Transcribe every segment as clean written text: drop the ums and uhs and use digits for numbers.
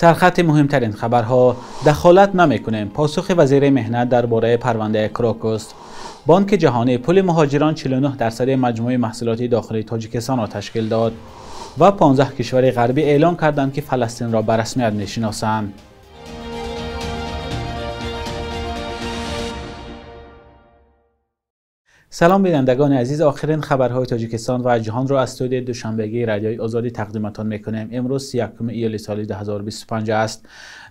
Сархати муҳимтарин хабарҳо: дахолат намекунем. Посухи вазири меҳнат дар бораи парвандаи Крокус. Бонки ҷаҳонӣ пули муҳоҷирон 49% маҷмӯи маҳсулоти дохилии Тоҷикистонро ташкил дод ва 15 кишвари ғарбӣ эълон карданд, ки Фаластинро ба расмият мешиносанд. Салом бинандагони азиз, охирин хабарҳои Тоҷикистон ва ҷаҳонро аз студияи душанбегии Радиои Озодӣ тақдиматон мекунем. Имрӯз 31 июли соли 2025 аст.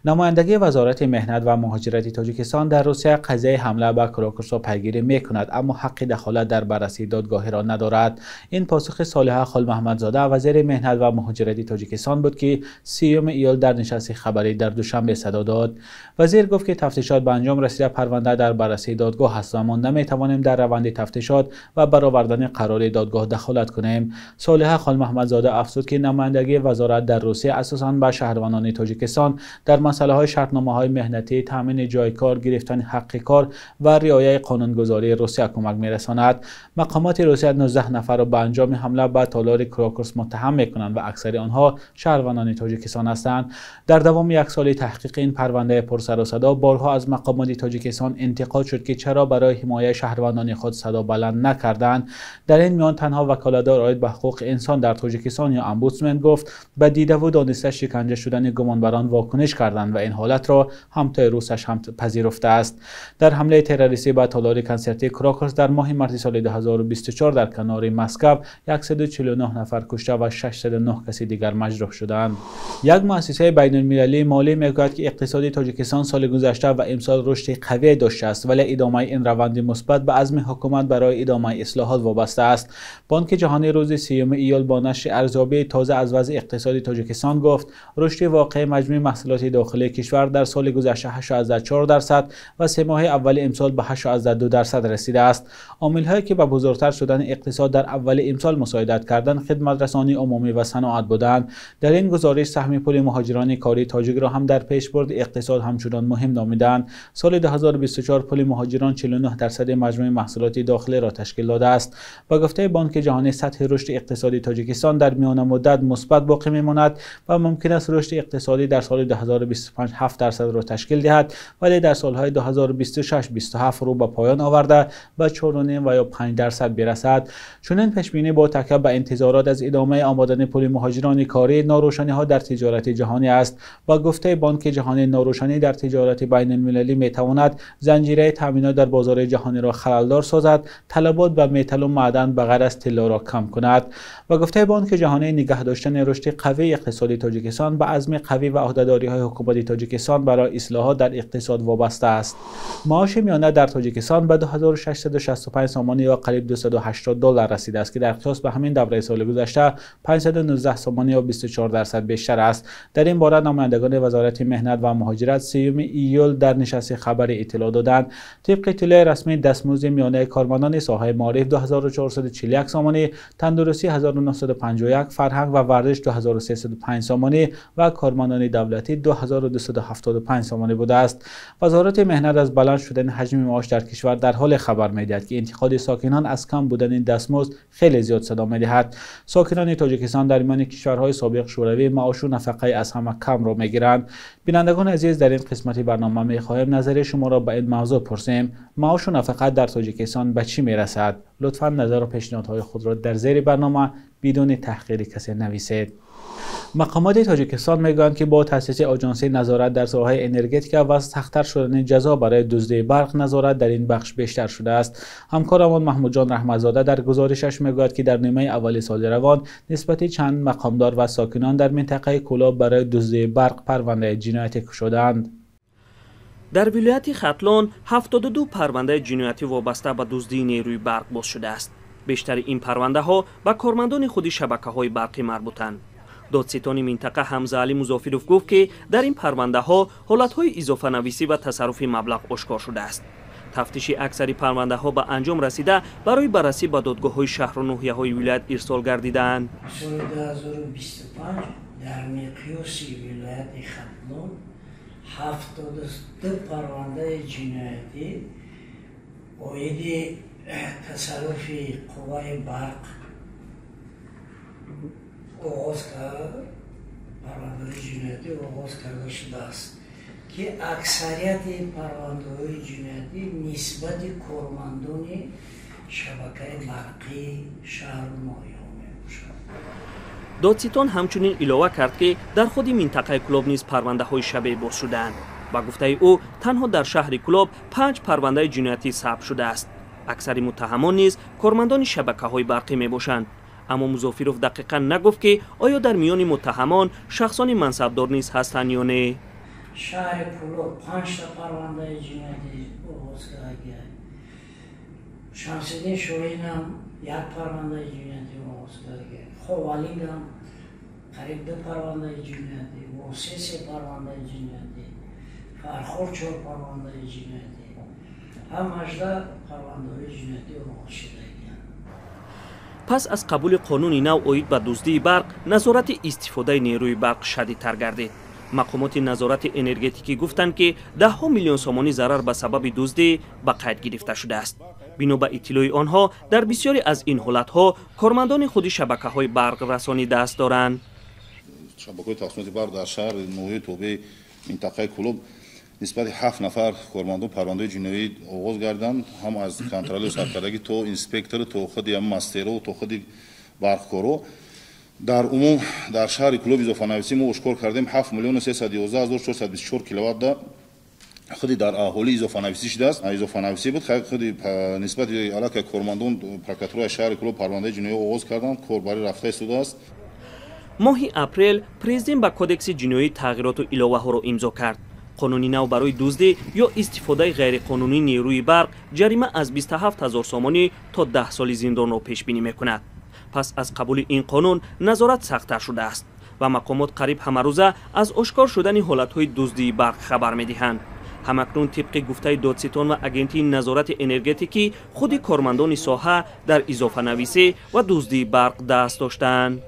Намояндагии Вазорати меҳнат ва муҳоҷирати Тоҷикистон дар Русия қазияи ҳамла ба Крокусро пайгирӣ мекунад, аммо ҳаққи дахолат дар баррасии додгоҳиро надорад. Ин посухи Солиҳа Холмаҳмадзода, вазири меҳнат ва муҳоҷирати Тоҷикистон буд, ки 30 июл дар нишасти хабарӣ дар Душанбе садо дод. Вазир гуфт, ки тафтишот ба анҷом расида, парванда дар баррасии додгоҳ аст ва мо наметавонем дар раванди тафтишот ва баровардани қарори додгоҳ дахолат кунем. Солиҳа Холмаҳмадзода афзуд, ки намояндагии вазорат дар Русия асосан ба шаҳрвандони Тоҷикистон дар масъалаҳои шартномаҳои меҳнатӣ, таъмини ҷои кор, гирифтани ҳаққи кор ва риояи қонунгузории Русия кӯмак мерасонад. Мақомоти Русия 19 нафарро ба анҷоми ҳамла ба толори Крокус муттаҳам мекунанд ва аксари онҳо шаҳрвандони Тоҷикистон ҳастанд. Дар давоми як соли таҳқиқи ин парвандаи пурсарусадо борҳо аз мақомоти Тоҷикистон интиқод шуд, ки чаро барои ҳимояи шаҳрвандони худ садо баланд накарданд. Дар ин миён танҳо ваколатдор оид ба ҳуқуқи инсон дар Тоҷикистон ё омбудсмен гуфт, ба дидаву дониста шиканҷа шудани гумонбарон вокуниш карданд ва ин ҳолатро ҳамтои русаш ҳам пазируфтааст. Дар ҳамлаи террористӣ ба толори консертии Крокус дар моҳи марти соли 2024 дар канори Москва 149 нафар кушта ва 609 каси дигар маҷрӯҳ шуданд. Як муассисаи байналмилалии молӣ мегӯяд, ки иқтисоди Тоҷикистон соли гузашта ва имсол рушди қавие доштааст, вале идомаи ин раванди мусбат ба азми ҳукумат барои идомаи ислоҳот вобаста аст. Бонки ҷаҳонӣ рӯзи 30 июл бо нашри арзёбии тоза аз вазъи иқтисоди Тоҷикистон гуфт, рушди воқеии маҷмӯи маҳсулоти дохилии кишвар дар соли гузашта 8,4% ва се моҳи аввали имсол ба 8,2% расидааст. Омилҳое, ки ба бузургтар шудани иқтисод дар аввали имсол мусоидат карданд, хидматрасонии умумӣ ва саноат буданд. Дар ин гузориш саҳми пули муҳоҷирони кории тоҷикро ҳам дар пешбурди иқтисод ҳамчунон муҳим номиданд. Соли 2024 пули муҳоҷирон 49% маҷмӯи маҳсулоти дохилиро ташкил додааст. Ба гуфтаи Бонки ҷаҳонӣ, сатҳи рушди иқтисодии Тоҷикистон дар миёнамуддат мусбат боқӣ мемонад ва мумкин аст рушди иқтисодӣ дар соли 2025 7% ташкил диҳад, вале дар солҳои 2026-27 рӯ ба поён оварда ба 4.5 ва ё 5% бирасад. Чунин пешбинӣ бо такя ба интизорот аз идомаи омадани пули муҳоҷирони корӣ, норӯшаниҳо дар тиҷорати ҷаҳонӣ аст. Ба гуфтаи Бонки ҷаҳонӣ, норӯшанӣ дар тиҷорати байналмилалӣ метавонад занҷираи таъминот дар бозори ҷаҳониро халалдор созад, талабот ба металлу маъдан ба ғайр аз тиллоро кам кунад. Ба гуфтаи Бонки ҷаҳонӣ, нигаҳ доштани рушди қавии иқтисоди Тоҷикистон ба азми қавӣ ва ӯҳдадориҳои ҳукумати Тоҷикистон барои ислоҳот дар иқтисод вобаста аст. Маоши миёна дар Тоҷикистон ба 2665 сомонӣ ё қариб $280 расидааст, ки дар қиёс ба ҳамин давраи соли гузашта 519 сомонӣ ё 24% бештар аст. Дар ин бора намояндагони Вазорати меҳнат ва муҳоҷират 30 июл дар нишасти хабарӣ иттилоъ доданд. Тибқи иттилои расмӣ, дастмузди миёнаи кормандони соҳаи маориф 2441 сомонӣ, тандурустӣ 1951, фарҳанг ва варзиш 2305 сомонӣ ва кормандони давлатӣ 2275 сомонӣ будааст. Вазорати меҳнат аз баланд шудани ҳаҷми маош дар кишвар дар ҳоле хабар медиҳад, ки интиқоди сокинон аз кам будани дастмузд хеле зиёд садо медиҳад. Сокинони Тоҷикистон дар миёни кишварҳои собиқ Шӯравӣ маошу нафақаи аз ҳама камро мегиранд. Бинандагони азиз, дар ин қисмати барнома мехоҳем назари шуморо ба ин мавзӯъ пурсем. Маошу нафақа дар Тоҷикистон ба чӣ мерасад? Лутфан назару пешниҳодҳои худро дар зери барнома бидуни таҳқири касе нависед. Мақомоти Тоҷикистон мегӯянд, ки бо таъсиси оҷонсии назорат дар соҳаи энергетика ва сахттар шудани ҷазо барои дуздии барқ, назорат дар ин бахш бештар шудааст. Ҳамкорамон Маҳмудҷон Раҳматзода дар гузоришаш мегӯяд, ки дар нимаи аввали соли равон нисбати чанд мақомдор ва сокинон дар минтақаи Кӯлоб барои дуздии барқ парвандаи ҷиноятӣ кушодаанд. Дар вилояти Хатлон 72 парвандаи ҷиноятӣ вобаста ба дуздии нерӯи барқ боз шудааст. Бештари ин парвандаҳо ба кормандони худи шабакаҳои барқӣ марбутанд. Додситони минтақа Ҳамзаалӣ Музофиров гуфт, ки дар ин парвандаҳо ҳолатҳои изофанависӣ ва тасарруфи маблағ ошкор шудааст. Тафтиши аксари парвандаҳо ба анҷом расида, барои баррасӣ ба додгоҳҳои шаҳру ноҳияҳои вилоят ирсол гардидаанд. Соли 2025 дар миқёси вилояти Хатлон 72 парвандаи ҷиноятӣ оиди тасарруфи қувваи барқ оғоз кард. парвандаҳои ҷиноятӣ оғоз карда шудааст, ки аксарияти парвандаҳои ҷиноятӣ нисбати кормандони шабакаи барқии шаҳру ноҳияҳо мебошад. Додситон ҳамчунин илова кард, ки дар худи минтақаи Кӯлоб низ парвандаҳои шабеҳ боз шудаанд. Ба гуфтаи ӯ, танҳо дар шаҳри Кӯлоб 5 парвандаи ҷиноятӣ сабт шудааст. Аксари муттаҳамон низ кормандони шабакаҳои барқӣ мебошанд. Аммо Музофиров дақиқан нагуфт, ки оё дар миёни муттаҳамон шахсони мансабдор низ ҳастанд ё не. Шаҳри Кӯлоб 5 парвандаи ҷиноятӣ оғоз карда. Шамсиддин Шоҳинам 1 парвандаи ҷиноятӣ оғоз карда. Ховалингам қариб 2 парвандаи ҷиноятӣ, Восе 3 парвандаи ҷиноятӣ, Фархор 4 парвандаи ҷиноятӣ. Ҳамашда парвандаҳои ҷиноятӣ оғоз шуда. Пас аз қабули қонуни нав оид ба дуздии барқ, назорати истифодаи нерӯи барқ шадидтар гардид. Мақомоти назорати энергетикӣ гуфтанд, ки даҳҳо миллион сомонӣ зарар ба сабаби дуздӣ ба қайд гирифта шудааст. Бино ба иттилои онҳо, дар бисёре аз ин ҳолатҳо кормандони худи шабакаҳои барқрасонӣ даст доранд. Шабакаҳои тақсимоти барқ дар шаҳр ноҳияи тобеи минтақаи Кӯлоб нисбати 7 нафар кормандон парвандаҳои ҷиноӣ оғоз гарданд, ҳам аз контролёр саркардагӣ то инспектор, то худи мастеро, то худи барқкоро. Дар умум дар шаҳри Кӯлоб изофанависӣ мо ошкор кардем 7 311 424 киловатт худи дар аҳолӣ изофанависӣ шудааст. Изофанависӣ буд, худи нисбати аллакай кормандон прокуратураи шаҳри Кӯлоб парвандаи ҷиноӣ оғоз карданд, корбарӣ рафта истодааст. Моҳи апрел президент ба кодекси ҷиноӣ тағйироту иловаҳоро имзо кард. Қонуни нав барои дуздӣ ё истифодаи ғайриқонунии нерӯи барқ ҷарима аз 27 ҳазор сомонӣ то 10 соли зиндонро пешбинӣ мекунад. Пас аз қабули ин қонун назорат сахттар шудааст ва мақомот қариб ҳамарӯза аз ошкор шудани ҳолатҳои дуздии барқ хабар медиҳанд. Ҳамакнун тибқи гуфтаи додситон ва агентии назорати энергетикӣ, худи кормандони соҳа дар изофанависӣ ва дуздии барқ даст доштаанд.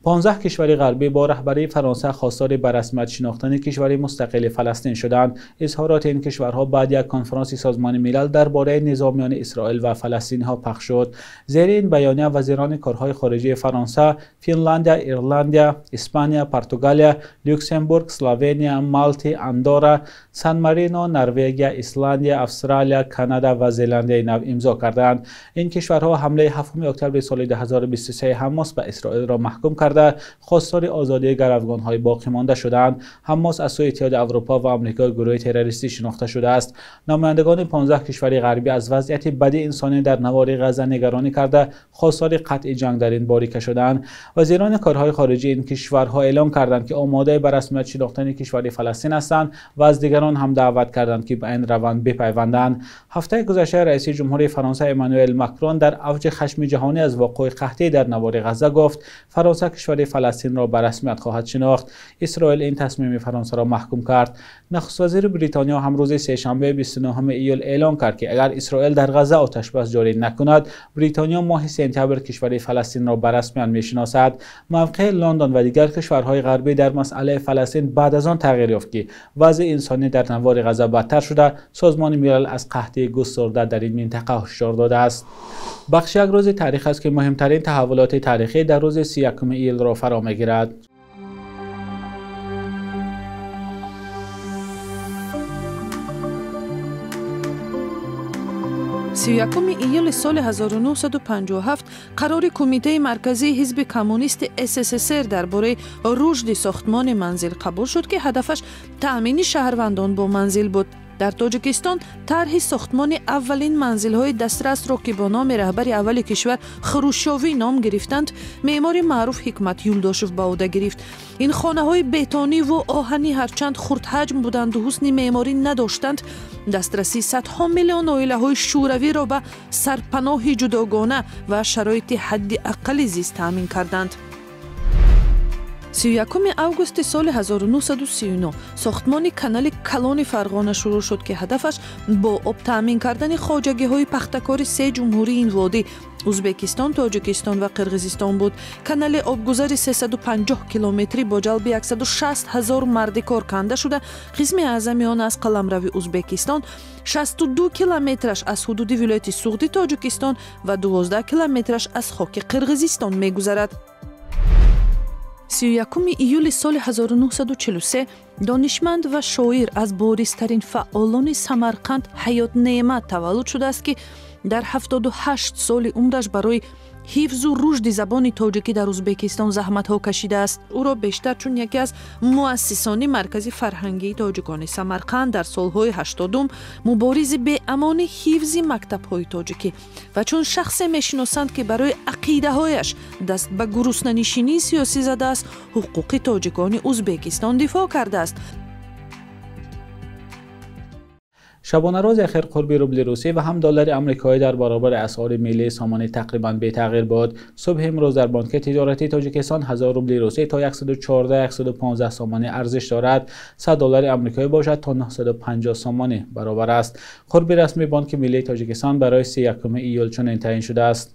15 кишвари ғарбӣ бо раҳбарии Фаронса хостори ба расмият шинохтани кишвари мустақили Фаластин шуданд. Изҳороти ин кишварҳо баъд як конфронси Созмони Милал дар бораи низоъ миёни Исроил ва фаластиниҳо пахш шуд. Зери ин баёния вазирони корҳои хориҷии Фаронса, Финландия, Ирландия, Испания, Португалия, Люксембург, Словения, Малти, Андора, Сан-Марино, Норвегия, Исландия, Австралия, Канада ва Зеландияи Нав имзо карданд. Ин кишварҳо ҳамлаи 7 октябри соли 2023 Ҳамос ба Исроилро маҳкум карда, хостори озодии гаравгонҳои боқимонда шуданд. Ҳамос аз сӯи Иттиҳоди Аврупо ва Амрико гурӯҳи террористӣ шинохта шудааст. Намояндагони 15 кишвари ғарбӣ аз вазъияти бади инсонӣ дар навори Ғазза нигаронӣ карда, хостори қатъи ҷанг дар ин борика шуданд. Вазирони корҳои хориҷии ин кишварҳо эълом карданд, ки омодаи ба расмият шинохтани кишвари Фаластин ҳастанд ва аз дигарон ҳам даъват карданд, ки ба ин раванд бипайванданд. Ҳафтаи гузашта раиси ҷумҳурии Фаронса Эммануэл Макрон дар авҷи хашми ҷаҳонӣ аз воқеаи қаҳтӣ дар навори Ғазза гуфт, Фаронса кишвари Фаластинро ба расмият хоҳад шинохт. Исроил ин тасмими Фаронсаро маҳкум кард. Нахуствазири Бритониё ҳам рӯзи сешанбе 29 июл эълон кард, ки агар Исроил дар Ғазза оташбас ҷорӣ накунад, Бритониё моҳи сентябр кишвари Фаластинро ба расмият мешиносад. Мавқеи Лондон ва дигар кишварҳои ғарбӣ дар масъалаи Фаластин баъд аз он тағйир ёфт, ки вазъи инсонӣ дар навори Ғазза бадтар шуда, Созмони Милал аз қаҳтии густурда дар ин минтақа ҳушдор додааст. Бахши як рӯзи таърих аст, ки муҳимтарин таҳаввулоти таърихӣ дар рӯзи 31 июлро фаро мегирад. 31 июли соли 1957 қарори Кумитаи марказии ҳизби коммунисти СССР дар бораи рушди сохтмони манзил қабул шуд, ки ҳадафаш таъмини шаҳрвандон бо манзил буд. Дар Тоҷикистон тарҳи сохтмони аввалин манзилҳои дастрасро, ки бо номи раҳбари аввали кишвар Хрущёвӣ ном гирифтанд, меъмори маъруф Ҳикмат Юлдошев ба ӯҳда гирифт. Ин хонаҳои бетониву оҳанӣ ҳарчанд хурдҳаҷм буданду ҳусни меъморӣ надоштанд, дастрасии садҳо миллион оилаҳои шӯравиро ба сарпаноҳи ҷудогона ва шароити ҳадди аққали зист таъмин карданд. 31 августи соли 1939 сохтмони канали калони Фарғона шурӯъ шуд, ки ҳадафаш бо об таъмин кардани хоҷагиҳои пахтакори се ҷумҳурии ин водӣ Узбекистон, Тоҷикистон ва Қирғизистон буд. Канали обгузари 350 километрӣ бо ҷалби 160 ҳазор марди кор канда шуда, қисми аъзами он аз қаламрави Узбекистон, 62 километраш аз ҳудуди вилояти Суғди Тоҷикистон ва 12 километраш аз хоки Қирғизистон мегузарад. 31 июли соли 1943 донишманд ва шоир аз боризтарин фаъолони Самарқанд Ҳаёт Неъмат таваллуд шудааст, ки дар 78 соли умраш барои ҳифзу рушди забони тоҷикӣ дар Узбекистон заҳматҳо кашидааст. Ӯро бештар чун яке аз муассисони маркази фарҳангии тоҷикони Самарқанд дар солҳои 80-ум, муборизи беамони ҳифзи мактабҳои тоҷикӣ ва чун шахсе мешиносанд, ки барои ақидаҳояш даст ба гуруснанишинии сиёсӣ задааст, ҳуқуқи тоҷикони Узбекистон дифоъ кардааст. Шабонарӯзи охир қурби рубли русӣ ва ҳам доллари амрикоӣ дар баробари асъори миллии сомонӣ тақрибан бетағйир буд. Субҳи имрӯз дар Бонки тиҷоратии Тоҷикистон 1000 рубли русӣ то 114-115 сомонӣ арзиш дорад. 100 доллари амрикоӣ бошад то 950 сомонӣ баробар аст. Қурби расмии Бонки миллии Тоҷикистон барои 31 июл чунин таъин шудааст.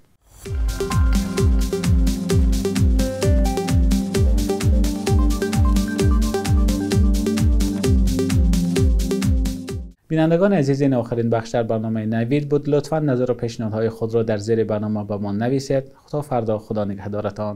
Бинандагони азиз, ин охирин бахш дар барномаи Навид буд. Лутфан назар ва пешниҳодҳои худро дар зери барнома ба мо нависед. То фардо, Худо нигаҳдоратон.